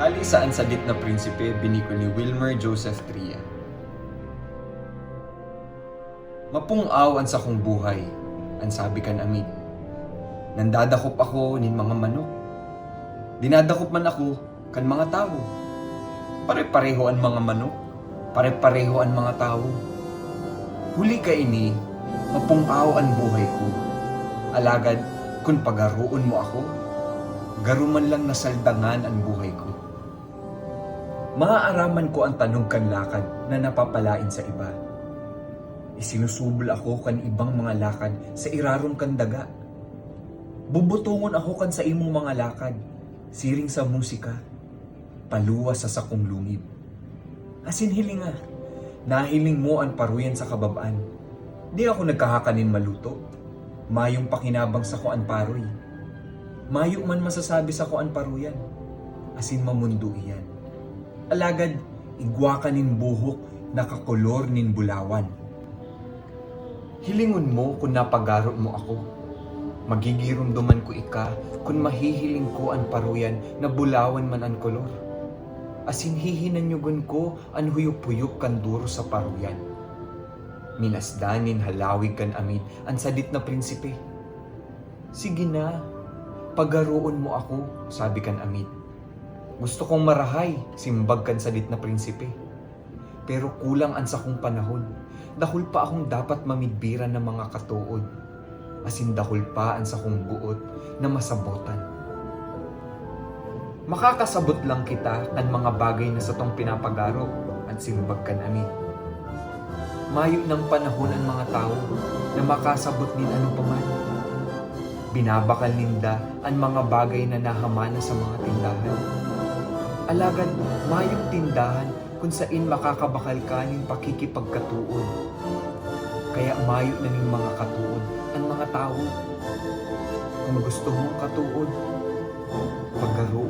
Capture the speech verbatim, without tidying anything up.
Hali sa An Sadit na Prinsipe, bini ko ni Wilmer Joseph Tria. "Mapung-aw an sakong buhay," an sabi kan Amid. "Nandadakop ako nin mga manok. Dinadakop man ako kan mga tawo. Pare-pareho an mga manok, pare-pareho an mga tawo. Huli kaini, mapung-aw an buhay ko. Alagad kun pagaroon mo ako, garo man lang nasaldangan an buhay ko. Maaaraman ko an tanog kan lakad na napapalaen sa iba. Isinusubol ako kan ibang mga lakad sa irarom kan daga. Bubutongon ako kan saimong mga lakad, siring sa musika, paluwas sa sakong lungib. Asin hilinga, nahiling mo an paroyan sa kabab-an. Di ako nagkahaka nin maluto. Mayong pakinabang sako an paroy. Mayo man masasabi sako an paroyan, asin mamondo iyan. Alagad igwa ka nin buhok na kakolor nin bulawan. Hilingon mo kun napagaro mo ako. Magigiromdoman ko ika kun mahihiling ko an paroyan na bulawan man an kolor. Asin hihinanyogon ko an huyop-huyop kan doros sa paroyan." Minasdan nin halawig kan Amid an sadit na prinsipe. "Sige na, pagaroon mo ako," sabi kan Amid. "Gusto kong marahay," simbag kan sadit na prinsipe. "Pero kulang an sakong panahon. Dakul pa akong dapat mamidbiran na mga katood, asin dakul pa an sakong boot na masabotan." "Makakasabot lang kita kan mga bagay na satong pinapagaro," an simbag kan Amid. Mayo nang panahon an mga tawo na makasabot nin anopaman. Binabakal ninda an mga bagay na nahamana sa mga tindahan. Alagad mayong tindahan kun saen makakabakal ka nin pakikipagkatood. Kaya mayo na nin mga katood an mga tawo. Kun gusto mong katood, pagaro